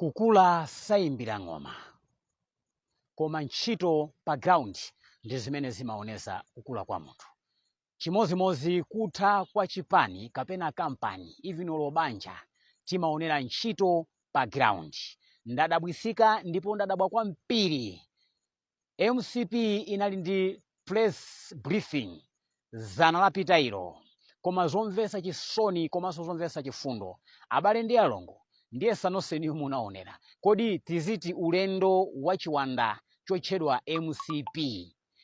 Kukula sayimbira ng'oma, koma ntchito pa ground ndi zimene zimaonesa kukula kwa munthu. Chimozimozi kutha kwa chipani kapena kampani, even olo banja, timaonera ntchito pa ground. Ndadabwisika ndipo ndadabwa kwambiri. Mcp inali ndi press briefing zana lapita ilo, koma zomvetsa chisoni komanso zomvetsa chifundo, abale ndi alongo, ndiye nonsenu munaonera. Kodi tiziti ulendo wa chiwanda chotchedwa MCP,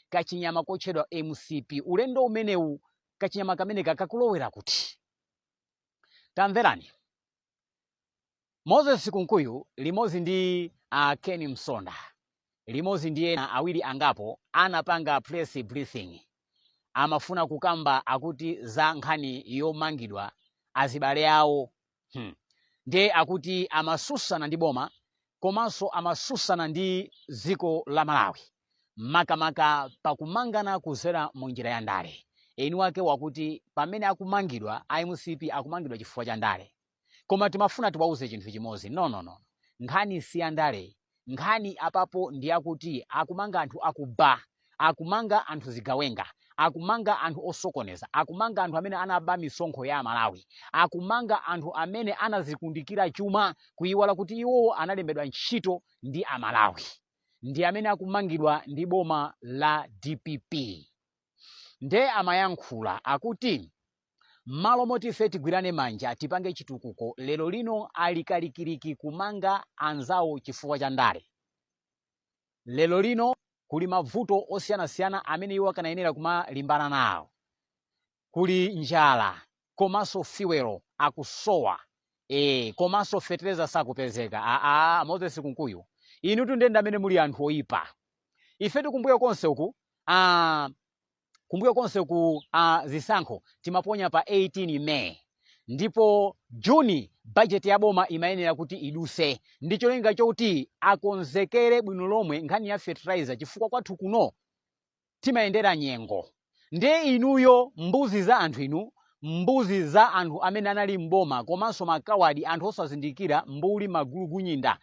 kachinyama kotchedwa MCP, ulendo umenewu kachinyama kameneka kakulowera kuti? Tamverani, Moses Kunkuyu limodzi ndi Ken Msonda limodzi ndi ena awiri angapo anapanga press briefing. Amafuna kukamba akuti za nkhani yomangidwa azibale awo. Ndiye akuti amasusana ndi boma komanso amasusana ndi dziko la Malawi, makamaka pakumangana kuzera mu njira ya ndale. Eni wake wakuti pamene akumangidwa a MCP akumangidwa chifukwa cha ndale. Koma timafuna tiwauze chinthu chimodzi: no, no, no, nkhani si ya ndale. Nkhani apapo ndi yakuti akumanga anthu akuba, akumanga anthu zigawenga, akumanga anthu osokoneza, akumanga anthu amene anaba misonkho ya Malawi, akumanga anthu amene anazikundikira chuma kuyiwala kuti iwowo analembedwa ntchito ndi Amalawi, ndi amene akumangidwa ndi boma la DPP. Nde amayankhula akuti m'malo moti ife tigwirane manja tipange chitukuko, lero lino ali kalikiliki kumanga anzawo chifukwa cha ndale. Lero lino kuli mavuto osiyanasiyana amene iwo akanayenera kumalimbana nawo. Kuli njala, komanso fuel akusowa, komanso fetereza sakupezeka. Aa, Moses Kunkuyu, inu tundende amene muli anthu oyipa. Ifetu kumbuyo konse uku, kumbuyo konse ku zisankho timaponya pa 18 May, ndipo Juni budget ya boma imayenera kuti iduse ndi cholinga chokuti akonzekere bwino lomwe nkhani ya fertilizer, chifukwa kwathu kuno timayendera nyengo. Ndiye inuyo mbuzi za anthu, inu mbuzi za anthu amene anali mboma, komanso makawadi, anthu osazindikira, mbuli, magulugunyinda,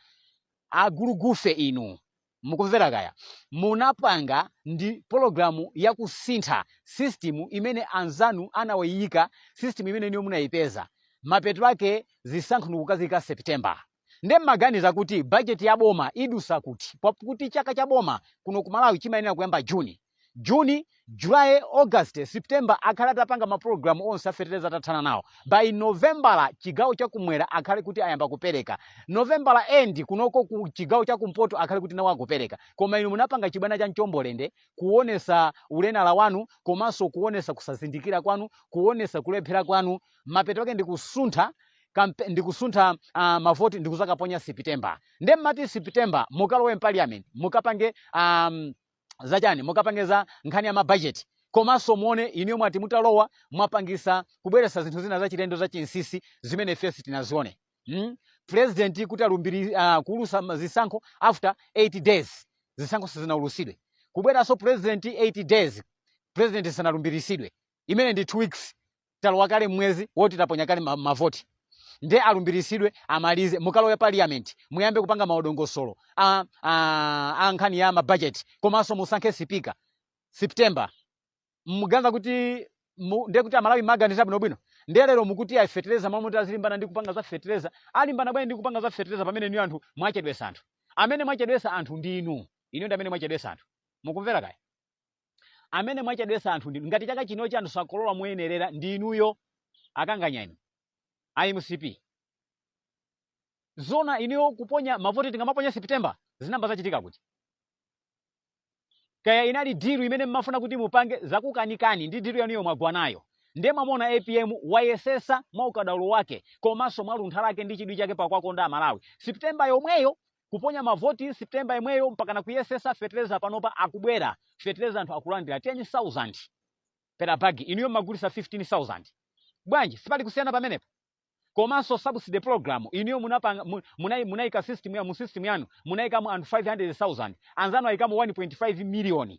agulugufe inu, mukumvera kaya? Munapanga ndi pologalamu yakusintha system imene anzanu anawayika, system imene niyo munayipeza. Mapeto ake zisankho ndikukazika September. Nde mmaganiza kuti budget ya boma idusa kuti, pakuti chaka cha boma kuno ku Malawi chimayenera kuyamba Juni? Juni, July, August, September akhale atapanga mapulogalamu onse afetereza, atathana nawo. By Novembala chigawo chakumwera akhale kuti ayamba kupereka, Novembala end kunoko ku chigawo chakumpoto akhale kuti nawo akupereka. Koma inu munapanga chibwana cha mchombolende, kuonesa ulenala wanu komanso kuonesa kusazindikira kwanu, kuonesa kulephera kwanu. Mapeto ake ndikusuntha mavoti ndikuzakaponya September. Nde mmati September mukalowe m'parliament, mukapange zachani? Mukapange za nkhani ya mabajeti. Komanso muone inuyo, mwati mutalowa mwapangisa kubweretsa zinthu zina zachilendo, zachinsisi zimene ife sitinazione. President kuti alumbiri, kuulusa zisankho after 8 days zisankho sizinaulusidwe, kubweranso president 8 days president sanalumbirisidwe, imene ndi 2 weeks. Talowa kale mwezi woti taponya kale mavoti. Nde alumbirisidwe, amalize, mukalowe parliament, muyambe kupanga maudongosolo a nkhani ya mabajeti, komanso musankhe speaker September. Muganiza kuti ndiye kuti Amalawi maganiza bwinobwino? Ndiye lero mukuti ayi, fetereza, momwe azilimbana ndi kupanga za fetereza, alimbana bwanji ndi kupanga za fetereza pamene niyo anthu mwachedwesa anthu? Amene mwachedwesa anthu ndinu inu, ndi amene mwachedwesa anthu, mukumvera kaya? Amene mwachedwesa anthu ndinu. Ngati chaka chinochi anthu sakolola moyenerera, ndi inuyo akanganya inu a MCP. Zona inuyo kuponya mavoti tingamaponya September? Zinamba zachitika kuti kaya inali deal imene mmafuna kuti mupange, zakukanikani ndi deal yanuyo mwagwa nayo. Ndiye mwamona APM wayesesa mwa ukadaulo wake komanso mwa luntha lake ndi chidwi chake pakwakonda Amalawi, September yomweyo kuponya mavoti, September yomweyo mpakana kuyesesa fetereza. Panopa akubwera fetereza, anthu akulandira 10,000 per bag, inuyo mmagulisa 15,000. Bwanji sipali kusiyana pamenepo? Komanso subsidy program inuyo munapanga, munayika system ya mu system yanu munayikamo anthu 500,000, anzanu ayikamo 1.5 million.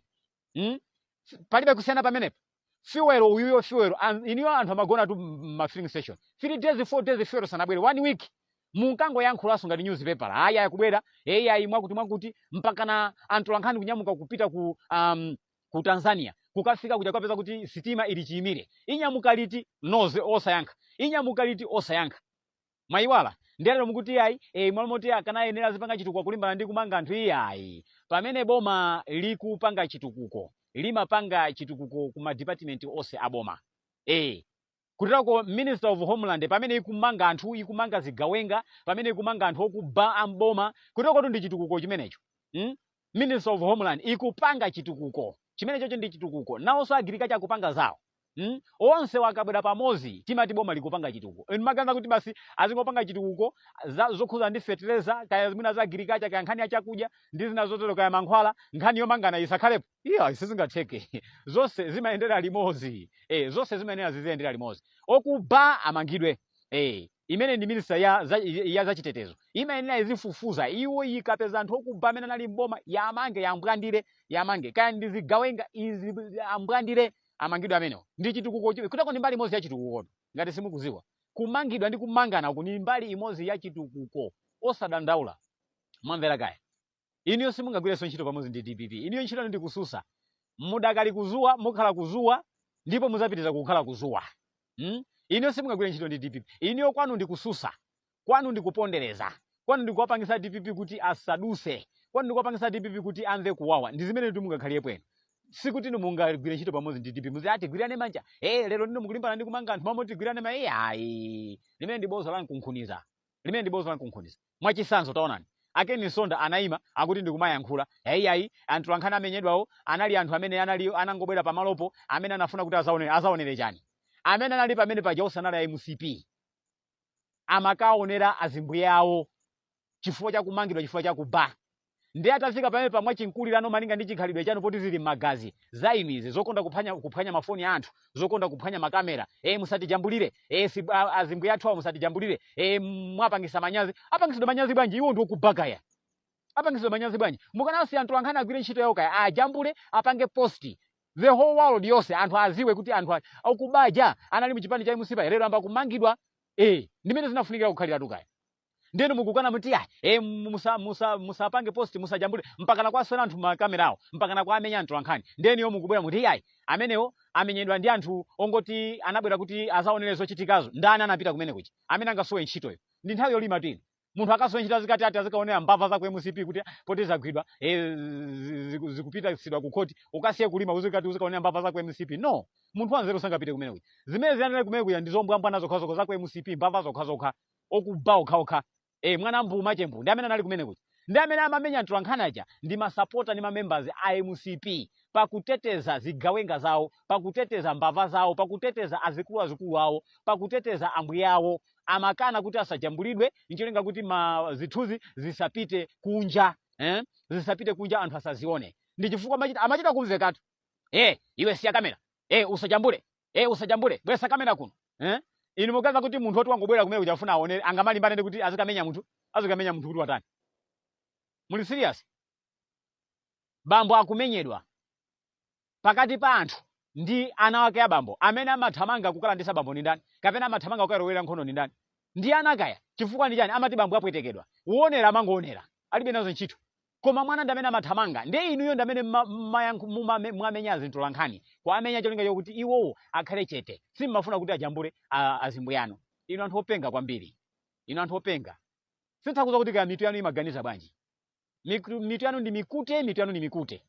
Palibe kusiyana pamenepo? Fuel uyuyo, fuel inuyo anthu amagona tu ma filling station 3 days, 4 days, fuel sanabwere, one week. Munkangoyankhulanso ngati newspaper, ayi akubwera, eyi ayi, mwakuti mwakuti, mpakana antolankhani kunyamuka kupita ku Tanzania, kukafika kuja kapeza kuti sitima ili chiyimire. Inyamuka liti? Noze osayankha. Inyamuka liti? Osayankha. Mwayiwala? Ndiyalero mukuti ayi, malo moti akanayenera azipanga chitukuko kulimbana ndi kumanga anthu. Iyayi, pamene boma likupanga chitukuko, limapanga chitukuko ku madipatimenti onse a boma. Kuterako Minister of Homeland pamene ikumanga anthu, ikumanga zigawenga, pamene ikumanga anthu okuba amboma, kuterako ndi chitukuko chimenecho, Minister of Homeland ikupanga chitukuko chimenechocho, ndi chitukuko. Nawonso agriculture akupanga zawo, Onse wakabwera pamodzi timati boma likupanga chitukuko. Inu maganiza kuti basi azingopanga chitukuko zokhuza ndi fertilizer, kaya mwina za agriculture, kaya nkhani ya chakudya ndi zina zotero, kaya mankhwala, nkhani yomangana isakhalepo? Iya, sizingatheke. Zonse zimayendera limodzi. Zonse zimayenera ziziyendera limodzi. Okuba amangidwe. Imene ndi minister ya zachitetezo imayenera izifufuza. Iwo ikapeza anthu okuba amene anali mboma, yamange, yambwandire, yamange. Kaya ndi zigawenga izi, ambwandire, amangidwe amenewo. Ndi chitukuko. Kutako ndi mbali imodzi ya chitukuko. Ngati simukuziwa, kumangidwa ndi kumangana uku ni mbali imodzi ya chitukuko. Osadandaula, mwamvera kaya? Inuyo simungagwirenso ntchito pamodzi ndi DPP. Inuyo ntchito ndi kususa. Mudakali kuzuwa, mukhala kuzuwa, ndipo muzapitiriza kukhala kuzuwa, Inuyo simungagwire ntchito ndi DPP. Inuyo kwanu ndi kususa, kwanu ndi kupondereza, kwanu ndi kuwapangisa DPP kuti asaduse, kwanu ndi kuwapangisa DPP kuti amve kuwawa. Ndi zimene kuti mungakhalire bwino. Sikuti inu mungagwire ntchito pamodzi ndi DPP. Muzi ati gwirane manja, lero ndino mukulimbana ndi kumanga anthu, mamoti tigwirane manja. Ayi, limene ndi boza la mkunkhuniza, limene ndi boza la mkunkhuniza. Mwachisanzo, taonani, a Ken Msonda anayima akuti ndikumayankhula, ayi ayi, anthu ankhani amenyedwawo anali anthu amene anali anangobwera pamalopo, amene anafuna kuti azaonere. Azaonere chani? Amene anali pamene paja osanali a MCP, amakaonera azimbuye awo chifukwa chakumangidwa, chifukwa chakuba. Ndi atafika pamene pamwa chinkulirano, malinga ndi chikhalidwe chanu, poti zili m'magazi za inu izi zokonda kuphwanya mafoni a anthu, zokonda kuphwanya makamera, musatijambulire, azimbuye athu awo, musatijambulire, mwapangisa manyazi. Apangisidwa manyazi bwanji? Iwo ndi okubakaya, apangisidwa manyazi bwanji? Mukanasiya anthu ankhani agwire ntchito yawo, kaya ajambule, apange post, the whole world yonse anthu aziwe kuti anthu akubaja anali muchipani cha MCP, lero amba kumangidwa. Ndimene zinafunikira kukhaliratu kaya. Ndenu mukukana, muti ya musapange post, musajambule, mpakana kwaswera anthu makamerawo, mpakana kwa amenya anthu ankhani. Ndeniyo mukubwera muti yayi, amenewo amenyedwa ndi anthu ongoti anabwera kuti azaonere zochitikazo. Ndani anapita kumene kuchi amene angasowe ntchitoyo? Ndi nthawi yolima tino, munthu akasowe ntchito azikati ati azikaonera mbava za ku MCP kuti poti zagwidwa, zikupititsidwa ku khoti, ukasiye kulima uzikati uzikaonera mbava za ku MCP? No, munthu wanzeru sangapite kumene kuchi. Zimene ziyanena kumene kuya ndi zombwambwana zokhazokha za ku MCP, mbava zokhazokha, okuba okhaokha. Mwana mbuma chembu ndi amene anali kumene kuja, ndi amene amamenya anthu ankhani aja, ndi masapota ndi mamembers a MCP, pakuteteza zigawenga zawo, pakuteteza mbava zawo, pakuteteza azikuluazikulu awo, pakuteteza ambuye awo. Amakana kuti asajambulidwe ncholinga kuti ma zithunzi zisapite kunja, eh? Zisapite kunja, anthu asazione. Ndi chifukwa amachita kumvekatu, iwe siya kamera, usajambule, usajambule, bwesa kamera kuno, eh? Inu mukaza kuti munthu oti wangobwera kumene kuja afuna aonere, angamalimbane ndi kuti azikamenya munthu? Azikamenya munthu kuti watani? Muli serious? Bambo akumenyedwa pakati pa anthu ndi ana wake abambo. Amene amathamanga kukalandisa bambo ndi ndani? Kapena amathamanga kukalowera nkhondo ndi ndani? Ndi ana kaya. Chifukwa ndi chani? Amati bambo apwetekedwa, uonera amangoonera, alibe nazo ntchito, koma mwana ndi amene amathamanga. Ndiye inuyo ndi amene mwamenya zinthu la nkhani, kuamenya cholinga chokuti iwowo akhale chete. Simmafuna kuti ajambule azimbuye anu. Inu anthu openga kwambiri, inu anthu openga. Sithakuza kuti kaya mitu yanu imaganiza bwanji. Mitu yanu ndi mikute, mitu yanu ndi mikute.